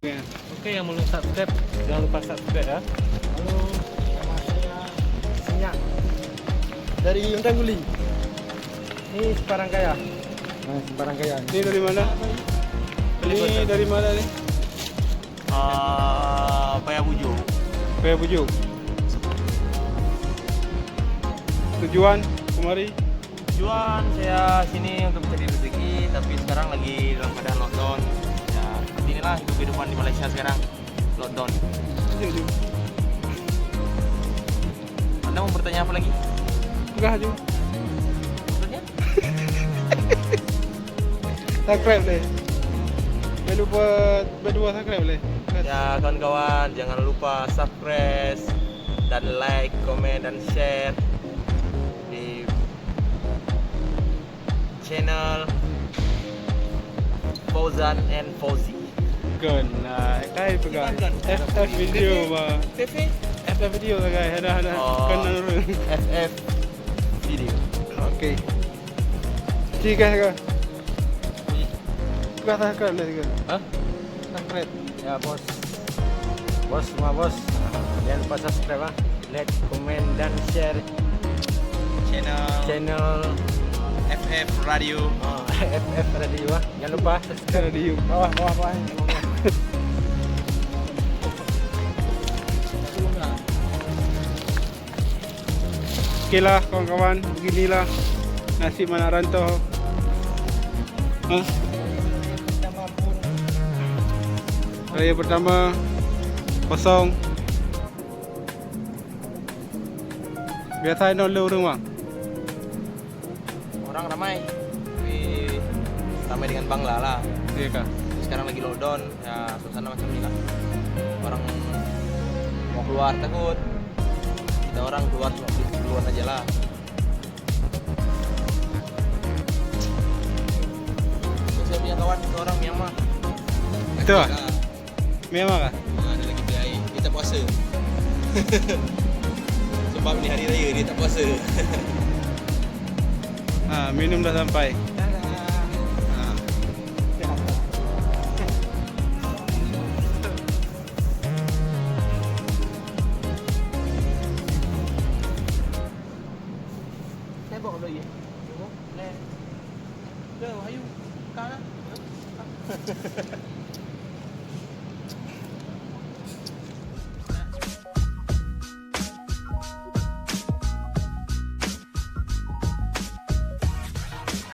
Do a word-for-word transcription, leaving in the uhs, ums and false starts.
Oke, yang belum subscribe, jangan lupa subscribe ya. Halo, nama saya Sinyak. Dari Menteng Guling. Ini Semarang Kaya. Nah, Semarang Kaya. Ini dari mana? Ini dari mana nih? Ah, Paya Bujuk. Paya Bujuk. Tujuan kemari? Tujuan saya sini untuk mencari rezeki, tapi sekarang lagi dalam keadaan lockdown. Ya, seperti inilah hidup kehidupan di Malaysia sekarang. Lockdown. Iya, iya. Anda mau bertanya apa lagi? Enggak, Ju. Maksudnya? Subscribe deh. Jangan lupa berdua subscribe deh. Ya, kawan-kawan, jangan lupa subscribe dan like, komen, dan share di channel Fauzan and Fauzi. Kon, nah, kai pegang. Bukan, kon. F F video, bah. F F? F F video lah, guys. Ada, ada. Oh. Kan ada. F F video. Oke. Cik, guys, guys. Bukan subscribe lah juga. Hah? Subscribe. Ya, bos. Bos, semua bos. Jangan lupa subscribe, ah. Like, komen, dan share Channel channel F F Radio. Ah, F F Radio, ah. Jangan lupa subscribe. Radio. Bawah, bawah, bawah. Oke lah, kawan-kawan, beginilah nasib anak rantau. Hah? Hari pertama kosong. Biasa inoe le ureueng, Bang? Orang ramai. Tapi ramai dengan bangla lah. Iya kah? Sekarang lagi lockdown, ya suasana macam ni lah. Orang mau keluar takut. Kita orang keluar cuma beli keperluan aja lah. Saya punya kawan satu orang Myanmar. Betul? Ya. Myanmar kah? Ah, ada lagi beli air. Dia tak puasa. Sebab ni hari raya, dia tak puasa. Ha, minum dah sampai.